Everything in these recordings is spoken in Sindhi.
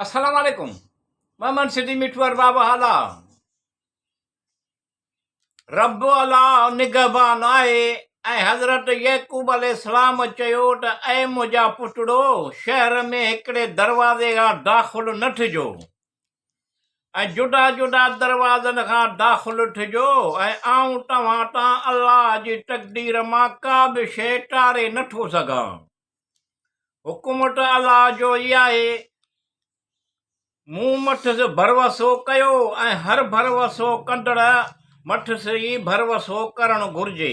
السلام عليڪم محمد سڌي مٺو ارباب هالا رب الله نگهبان آهي ۽ حضرت يعقوب عليه السلام چيو ته اي منهنجا پٽڙو شهر ۾ هڪڙي دروازي کان داخل نه ٿجو ۽ جدا جدا دروازن کان داخل ٿجو ۽ آئون توهان تان الله جي تقدير مان ڪا به شيء ٽاري نٿو سگهان. حڪم ته الله جو ئي آهي. مون مٿس ڀروسو ڪيو ۽ هر ڀروسو ڪندڙ مٿس ئي ڀروسو ڪرڻ گهرجي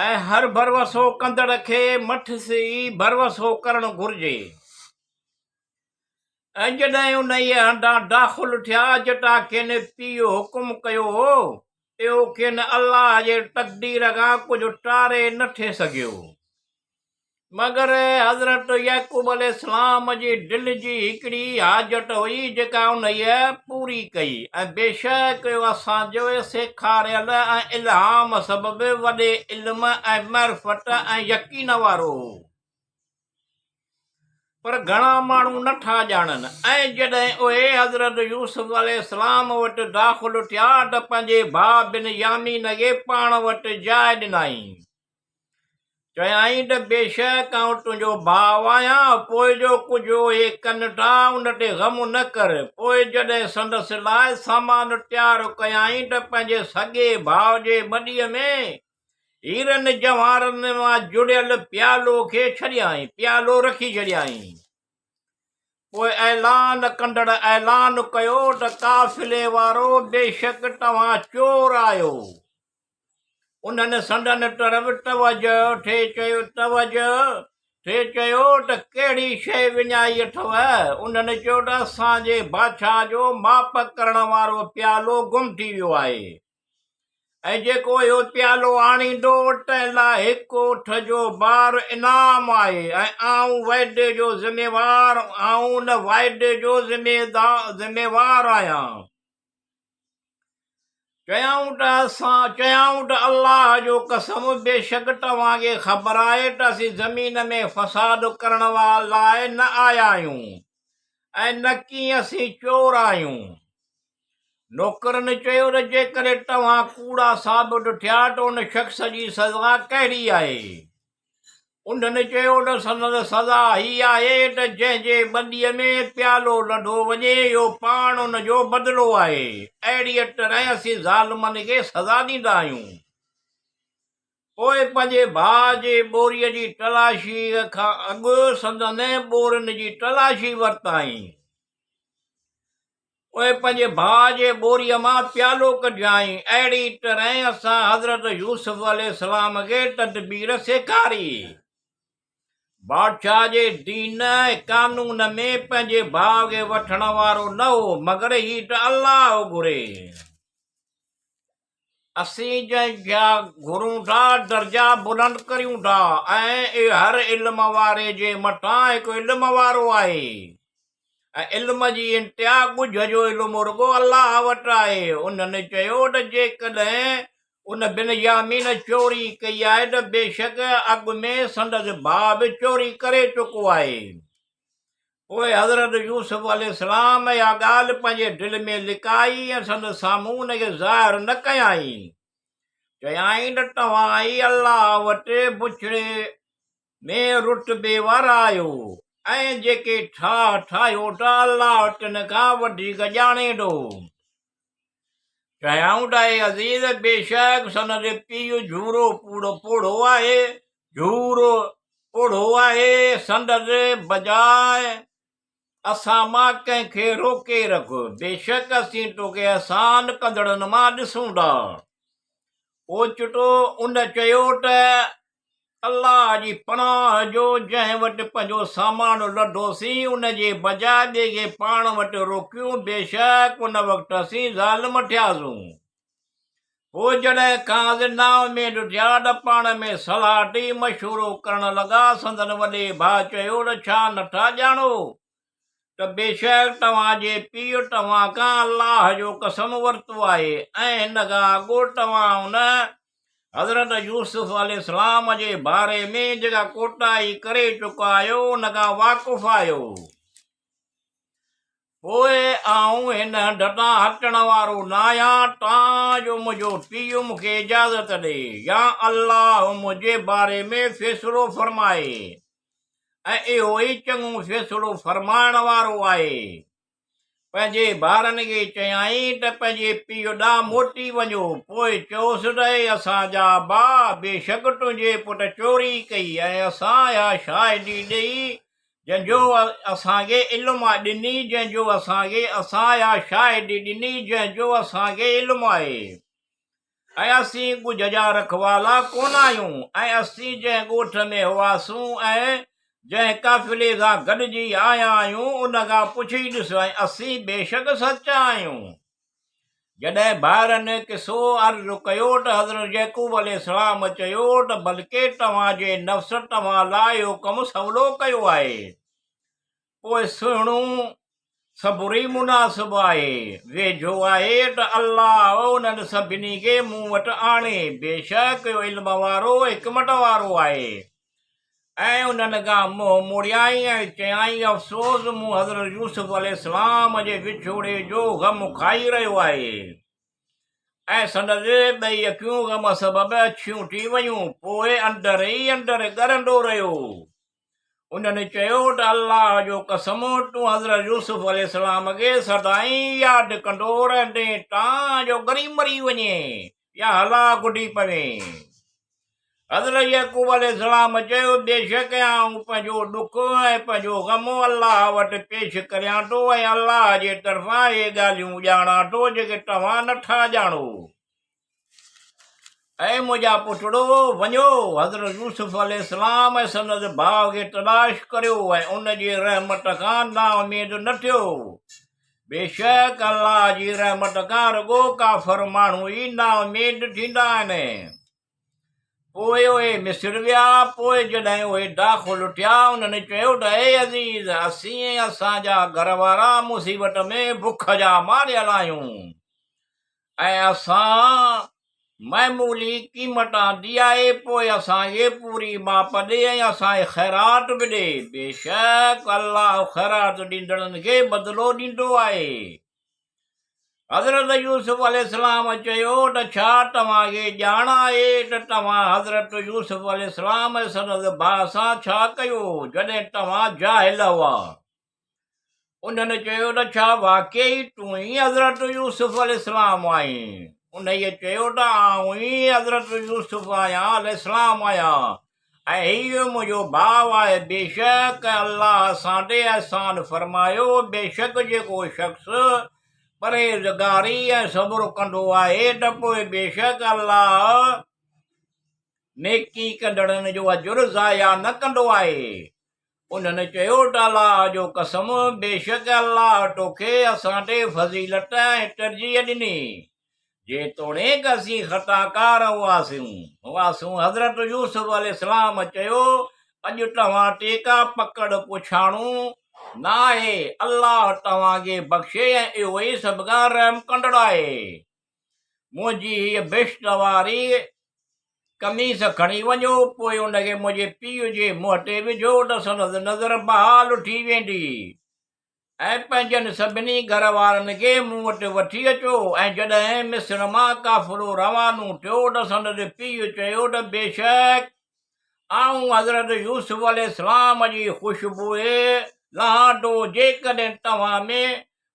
۽ هر ڀروسو ڪندڙ کي مٿس ئي ڀروسو ڪرڻ گهرجي. ۽ جڏهن انهيء هنڌان داخل ٿيا، جتان کين پيء حڪم ڪيو هو، اهو کين الله جي تقدير کان ڪجهه ٽاري نه ٿي سگهيو. مگر حضرت يعقوب عليه السلام جي دل جي هڪڙي حاجت هئي، جيڪا انهيء پوري ڪئي، ۽ بيشڪ اهو اسان جو سيکاريل ۽ الهام سبب وڏي علم ۽ معرفت ۽ يقين وارو هو. پر گهڻا ماڻهو نه ٿا ڄاڻن. ۽ جڏهن اهي حضرت يوسف عليه السلام وٽ داخل ٿيا ته پنهنجي ڀاء بن يامين کي پاڻ وٽ جاء ڏنائين. چيائين ته بيشڪ آئون تنهنجو ڀاء آهيان، پوء جو ڪجهه اهي ڪن ٿا ان تي غم نه ڪر. پوء جڏهن سندس لاء سامان تيار ڪيائين ته پنهنجي سڳي ڀاء جي ٻڏيء ۾ هيرن جواهرن مان جڙيل پيالو کي ڇڏيائين، پيالو رکي ڇڏيائين. پوء اعلان ڪندڙ اعلان ڪيو ته قافلي وارو بيشڪ توهان چور آهيو. انهن سندن طرف توجهه ٿي چيو توجهه ٿي چيو ته ڪهڙي شيء وڃائي اٿو؟ انهن چيو ته اسان جي بادشاهه جو ماپ ڪرڻ وارو پيالو گم ٿي ويو آهي. ۽ جيڪو اهو پيالو آڻيندو، تنهن لاء هڪ اٺ جو بار انعام آهي، ۽ آئون وعدي جو ذميوار آئون ان وعدي جو ذميوار آهيان. چيائون ته اسان چيائون ته الله جو قسم بيشڪ توهان کي خبر آهي ته اسين زمين ۾ فساد ڪرڻ لاء نه آيا آهيون ۽ نڪي اسين چور آهيون. نوڪرن چيو ته جيڪڏهن توهان ڪوڙا ثابت ٿيا ته ان شخص جي سزا ڪهڙي آهي؟ انهن چيو ته سندس سزا هي آهي ته جنهن جي ٻڏيء ۾ پيالو لڌو وڃي اهو پاڻ ان جو بدلو آهي. اهڙيء طرح اسين ظالمن کي سزا ڏيندا آهيون. پوء پنهنجي ڀاء جي ٻوريء جي تلاشيء کان اڳ سندن ٻورين جي تلاشي ورتائين. پوء پنهنجي ڀاء جي ٻوريء مان پيالو ڪڍيائين. اهڙي طرح اسان حضرت يوسف عليه السلام کي تدبير سيکاري. بادشاهه جي دين ۽ قانون ۾ پنهنجي ڀاء کي وٺڻ وارو نه هو، مگر هي ته الله گهري. اسين جنهن جا گهرون ٿا، درجا بلند ڪريون ٿا ۽ هر علم واري جي مٿان هڪ علم وارو آهي. ۽ علم جي انتها ڳجهه جو علم رڳو الله وٽ آهي. انهن چيو ته جيڪڏهن ان بن يامين چوري ڪئي آهي ته بيشڪ اڳ ۾ سندس ڀاء به چوري ڪري چڪو آهي. پوء حضرت يوسف عليه السلام اها ڳالهه پنهنجي دل ۾ لڪائي ۽ سندس سامهون ان کي ظاهر نه ڪيائين. چيائين ته توهان ئي الله وٽ بڇڙي ۾ رتبي وارا آهيو ۽ جيڪي ٺاهه ٺاهيو ته الله تن کان وڌيڪ ڄاڻي ٿو. چيائون ته اي عزيز! بيشڪ سندس پيء جھورو پوڙهو آهي، جھورو پوڙهو آهي، سندس بجاء اسان مان ڪنهن کي روڪي رک، بيشڪ اسين توکي احسان ڪندڙن مان ڏسون ٿا. اوچتو ان چيو ته الله جي پناهه جو جنهن وٽ پنهنجو سامان لڌوسين ان جي بجاء ٻئي کي پاڻ وٽ روڪيون، بيشڪ ان وقت اسين ظالم ٿياسون. پوء جڏهن کانئس نااميد ٿيا ته پاڻ ۾ صلاح ٿي مشورو ڪرڻ لڳا، سندن وڏي ڀاء چيو ته ڇا نٿا ڄاڻو ته بيشڪ توهان جي پيء توهان کان الله جو قسم ورتو آهي ۽ هن کان اڳ توهان ان، حضرت يوسف عليه السلام، جي باري ۾ جيڪا ڪوتاهي ڪري چڪا آهيو ان کان واقف آهيو. پوء آئون هن هنڌ تان هٽڻ وارو ناهيان، تان جو منهنجو پيء مون کي اجازت ڏئي، يا الله منهنجي باري ۾ فيصلو فرمائي، ۽ اهو ئي چڱو فيصلو فرمائڻ وارو آهي. پنهنجي ڀائرن کي چيائين ته پنهنجي پيء ڏانهن موٽي وڃو، پوء چيوس ته اي اسان جا ابا! بيشڪ تنهنجي پٽ چوري ڪئي ۽ اسان اها شاهدي ڏئي جنهن جو اسان کي علم آهي ڏني جنهن جو اسان کي اسان اها شاهدي ڏني جنهن جو اسان کي علم آهي ۽ اسين ڳجهه جا رکوالا ڪونه آهيون ۽ اسين جنهن ڳوٺ ۾ هئاسون ۽ جنهن قافلي سان گڏجي آيا آهيون ان کان پڇي ڏس ۽ اسين بيشڪ سچا آهيون. جڏهن ڀائرن قصو عرض ڪيو ته حضرت يعقوب عليه السلام چيو ته بلڪه توهان جي نفس توهان لاء اهو ڪم سولو ڪيو آهي، پوء سهڻو صبر ئي مناسب آهي، ويجهو آهي ته الله انهن سڀني کي مون وٽ آڻي، بيشڪ اهو علم وارو حڪمت وارو آهي. ۽ انهن کان منهن موڙيائين ۽ چيائين، افسوس! مون حضرت يوسف عليه السلام جي وڇوڙي جو غم کائي رهيو آهي. ۽ سندس ٻئي اکيون غم سبب اڇيون ٿي ويون، پوء اندر ئي اندر ڳرندو رهيو. انهن چيو ته الله جو قسم! تون حضرت يوسف عليه السلام کي سدائين ياد ڪندو رهندين تان جو ڳري مري وڃين يا هلاڪ ٿي پوين. حضرت يعقوب عليه السلام چيو، بيشڪ آئون پنهنجو ڏک ۽ پنهنجو غم الله وٽ پيش ڪريان ٿو ۽ الله جي طرفان اهي ڳالهيون ڄاڻان ٿو جيڪي توهان نه ٿا ڄاڻو. اي منهنجا پٽڙو! وڃو، حضرت يوسف عليه السلام ۽ سندس ڀاء کي تلاش ڪريو ۽ ان جي رحمت کان نااميد نه ٿيو. بيشڪ الله جي رحمت کان رڳو ڪافر ماڻهو ئي نااميد ٿيندا آهن. پوء اهي مصر ويا، پوء جڏهن اهي داخل ٿيا، انهن چيو ته اي عزيز! اسين ۽ اسان جا گهر وارا مصيبت ۾ بک جا ماريل آهيون ۽ اسان معمولي قيمت آندي آهي، پوء اسان کي پوري ماپ ڏي ۽ اسان کي خيرات به ڏي، بيشڪ الله خيرات ڏيندڙن کي بدلو ڏيندو آهي. حضرت يوسف عليه السلام چيو ته ڇا توهان کي ڄاڻ آهي ته توهان حضرت يوسف عليه السلام ۽ سندس ڀاء سان ڇا ڪيو جڏهن توهان جاهل هئا؟ انهن چيو ته ڇا واقعي تون ئي حضرت يوسف عليه السلام آهين؟ انهيء چيو ته آئون ئي حضرت يوسف آهيان عليه السلام آهيان ۽ هيء منهنجو ڀاء آهي، بيشڪ الله اسان تي احسان فرمايو، بيشڪ جيڪو شخص پرهيزگاري ۽ صبر ڪندو آهي ته پوء بيشڪ الله نيڪي ڪندڙن جو اجر ضايع نه ڪندو آهي. انهن چيو ته الله جو قسم، بيشڪ الله توکي اسان تي فضيلت ۽ ترجيح ڏني، جيتوڻيڪ اسين خطاڪار هئاسون. هئاسون. حضرت يوسف عليه السلام چيو، اڄ توهان تي ڪا پڪڙ پڇاڻو نه آهي، الله توهان کي بخشي ۽ اهو ئي سڀ کان رحم ڪندڙ آهي. منهنجي هيء بهشت واري قميص کڻي وڃو، پوء ان کي منهنجي پيء جي منهن تي وجهو ته سندس نظر بحال ٿي ويندي. ۽ پنهنجن سڀني گهر وارن کي مون وٽ وٺي اچو. ۽ جڏهن مصر مان قافلو روانو ٿيو ته سندس پيء چيو ته بيشڪ آئون حضرت يوسف عليه السلام جي خوشبوء لهان ٿو، جيڪڏهن توهان ۾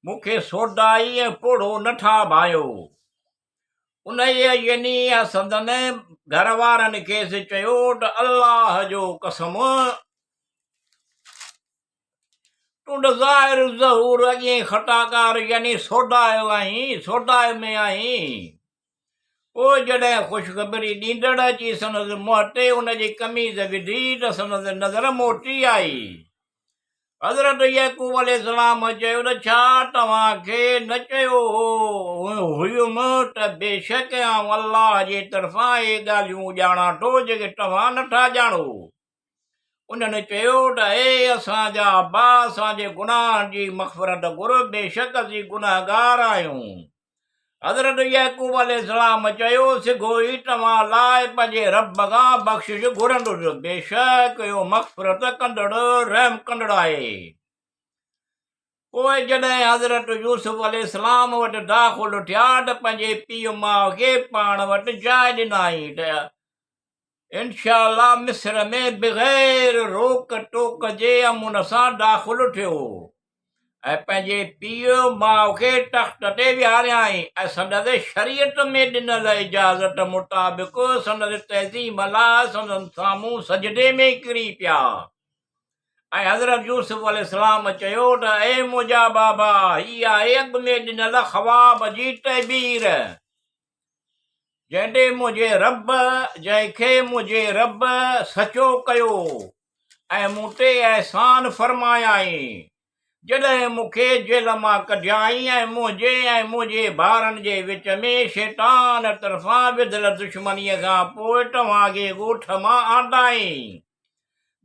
مون کي سودائي ۽ پوڙهو نه ٿا ڀانئيو. انهيء يعني سندن گهر وارن کيس چيو ته الله جو قسم! تون ته ظاهر الظهور اڳيئي خطاڪار يعني سودايو آهين، سودائي ۾ آهين. پوء جڏهن خوشخبري ڏيندڙ اچي سندس منهن تي ان جي قميص وڌي ته سندس نظر موٽي آئي. حضرت يعقوب عليه السلام چيو ته ڇا توهان کي نه چيو هيم ته بيشڪ آئون الله جي طرفان اهي ڳالهيون ڄاڻان ٿو جيڪي توهان نٿا ڄاڻو. انهن چيو ته اي اسان جا ابا! اسان جي گناهن جي مغفرت گهر، بيشڪ اسين گنهگار آهيون. حضرت يعقوب عليه السلام چيو، سگهو ئي توهان لاء پنهنجي رب کان بخشش گهرندس، بيشڪ اهو مغفرت ڪندڙ، رحم ڪندڙ آهي. پوء جڏهن حضرت يوسف عليه السلام وٽ داخل ٿيا ته پنهنجي پيء ماء کي پاڻ وٽ جاء ڏنائين ته انشاء الله مصر ۾ بغير روڪ ٽوڪ جي امن سان داخل ٿيو ۽ پنهنجي پيء ماء کي تخت تي ويهاريائين ۽ سندس شريعت ۾ ڏنل اجازت مطابق سندس تعظيم لاء سندن سامهون سجدي ۾ ڪري پيا. ۽ حضرت يوسف عليه السلام چيو ته اي منهنجا بابا! هي آهي اڳ ۾ ڏنل خواب جي تعبير، جنهن تي منهنجي رب، جنهن کي منهنجي رب سچو ڪيو ۽ مون تي احسان فرمايائين، جڏهن مون کي جيل مان ڪڍيائين ۽ منهنجي ۽ منهنجي ڀائرن جي وچ ۾ شيطان طرفان وڌل دشمنيء کان پوء توهان کي ڳوٺ مان آندائين.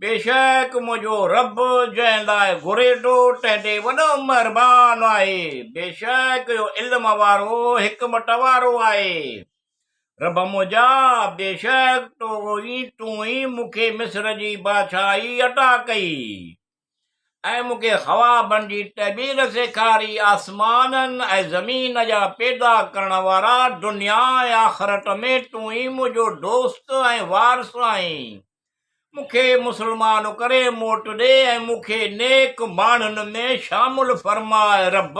بيشڪ منهنجو رب جنهن لاء گهري ٿو تنهن تي وڏو مهربان آهي، بيشڪ اهو علم وارو حڪمت وارو آهي. رب منهنجا! بيشڪ تو ئي مون کي مصر جي بادشاهي عطا ڪئي ۽ مون کي خوابن جي تعبير سيکاري، آسمانن ۽ زمين جا پيدا ڪرڻ وارا، دنيا ۽ آخرت ۾ تون ئي منهنجو دوست ۽ وارث آهين. مون کي مسلمان ڪري موٽ ڏي ۽ مون کي نيڪ ماڻهن ۾ شامل فرماء. رب!